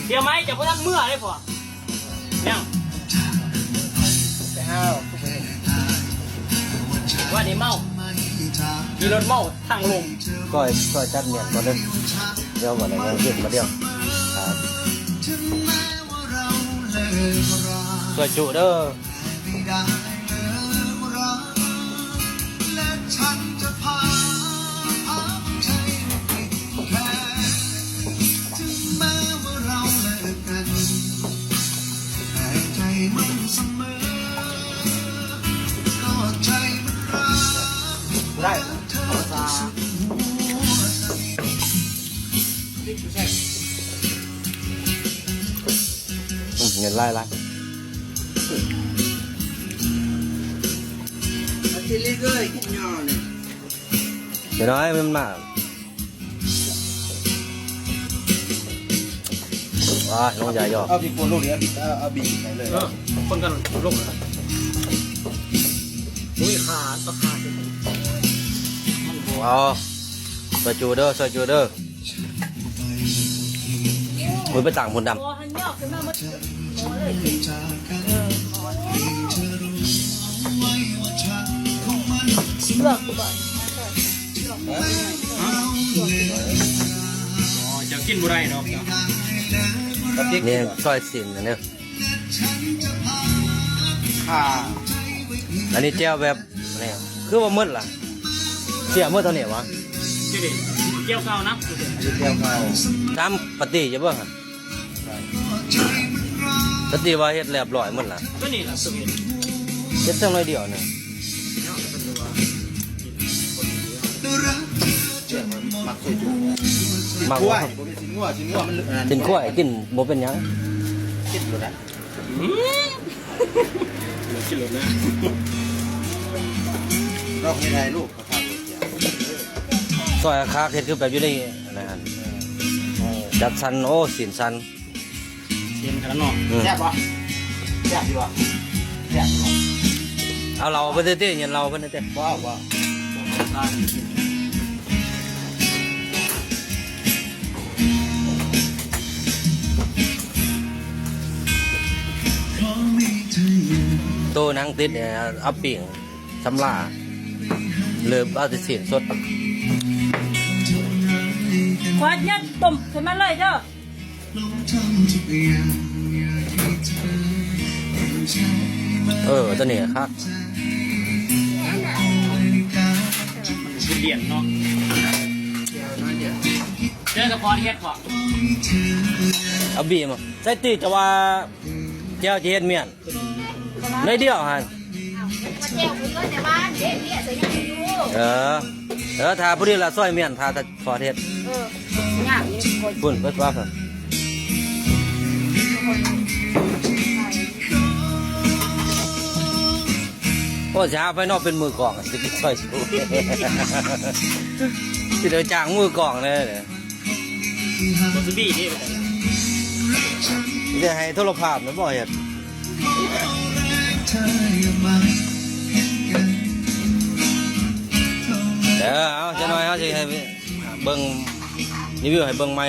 ດຽວໄໝ ເຈົ້າບໍ່ທັນເມືອເດ້ພໍ່. ຍັງ ໄປຫາ ວ່າໄດ້ເມົາ ຂີ່ລົດເມົາທາງລົງ. ກ້ອຍ ກ້ອຍຈັດໝຽນກ່ອນເດີ ດຽວບັດນີ້ຍັງກິນມາດຽວ ຊ່ວຍຈຸເດີ. ໄດ້ ອືມ ເງິນຫຼາຍໆ ເຈົ້ານ້ອຍມັນມາ ວ້າ ລົງຢາຢອກ ເອົາພິກປົ່ນລົງນີ້ ເອົາບິ ເອົາ ເອົາບິໃສ່ເລີຍ ເອີ ຄົນກັນລົງນະ ອຸ້ຍ ຂາດ ຂາດ ເອົາ ຊ່ອຍຈູເດີ ຊ່ອຍຈູເດີ. ໂອ້ຍ ໄປຕາງພຸ້ນດຳ ເລືອກຢູ່ບໍ່? ອໍ ເຈົ້າກິນບໍ່ໄດ້ດອກ ນີ້ ຊອຍຊີ້ນອັນນີ້ ອ່າ ອັນນີ້ແຈ່ວແບບ ນີ້ ຄືວ່າໝົດລະ ເສຍໝົດເທົ່ານີ້ຫວາ? ແຈ່ວເກົ່ານະ ແຈ່ວເກົ່າ ຕາມປະຕິຢູ່ເບິ່ງຫັ້ນ ປະຕິວ່າເຮັດລຽບຮ້ອຍໝົດລະ ຕົວນີ້ລະ ຕົວນີ້ ເຮັດຈັ່ງໜ້ອຍດຽວນະ ມັກໃສ່ຈຸ ມັກ ໂອ້ຍ ບໍ່ແມ່ນຊີ້ນງົວ ຊີ້ນງົວມັນ ຊີ້ນຄວາຍກິນບໍ່ເປັນຫຍັງ ກິນບໍ່ໄດ້ ອືມ ກິນໂລດນະ ລອງເຮັດໃຫ້ລູກ ຊອຍຄັກໆ ເຮັດຄືແບບຢູ່ໃນອັນນັ້ນ ຈັດສັນ ໂອ້ ຊີ້ນສັນ ເຊັມຂະໜາດເນາະ ອືມ ແຊບບໍ່? ແຊບຢູ່ບໍ່? ແຊບຢູ່ບໍ່? ເອົາເຫຼົ້າເພິ່ນຕິ ເຢັນເຫຼົ້າເພິ່ນຕິ ບໍ່ ບໍ່ ບໍ່ ໂຕໜັງຕິດນີ້ ເອົາປີ້ງ ສຳລາ ເລີບເອົາແຕ່ຊີ້ນສົດ ຂວດຍັດຕົ້ມຂຶ້ນມາເລີຍເດີ ເອີ ຕົວນີ້ຄັກ ຊິລຽນເນາະ ເຈີສະພອນເຮັດບໍ່? ເອົາບີມາໃສ່ຕິ ຈະວ່າແຈ່ວຈະເຮັດມ້ຽນ ໜ້ອຍດຽວຫັ້ນ ມາແຈ່ວເພິ່ນແຕ່ວ່າເດ້ ເບຍໃສ່ຍັງຢູ່ ເອີ ເອີ ຖ້າຜູ້ນີ້ລະຊອຍມ້ຽນ ຖ້າ ຖ້າຂໍເຮັດ ເອີ ຍາກຢູ່ ພຸ້ນ ເພິ່ນວ່າ ໂອ້ ຊິຫາໄປເນາະ ເປັນມືກອງ ຊິໄປຊ່ອຍ ຊິໄດ້ຈ້າງມືກອງແດ່. ບໍ່ຊິບີນີ້ ຈະໃຫ້ໂທລະພາບນະບໍ່ເຮັດ ເອີ ເອົາ ຈັກໜ້ອຍເຮົາຊິໃຫ້ເບິ່ງ ຣີວິວໃຫ້ເບິ່ງໃໝ່.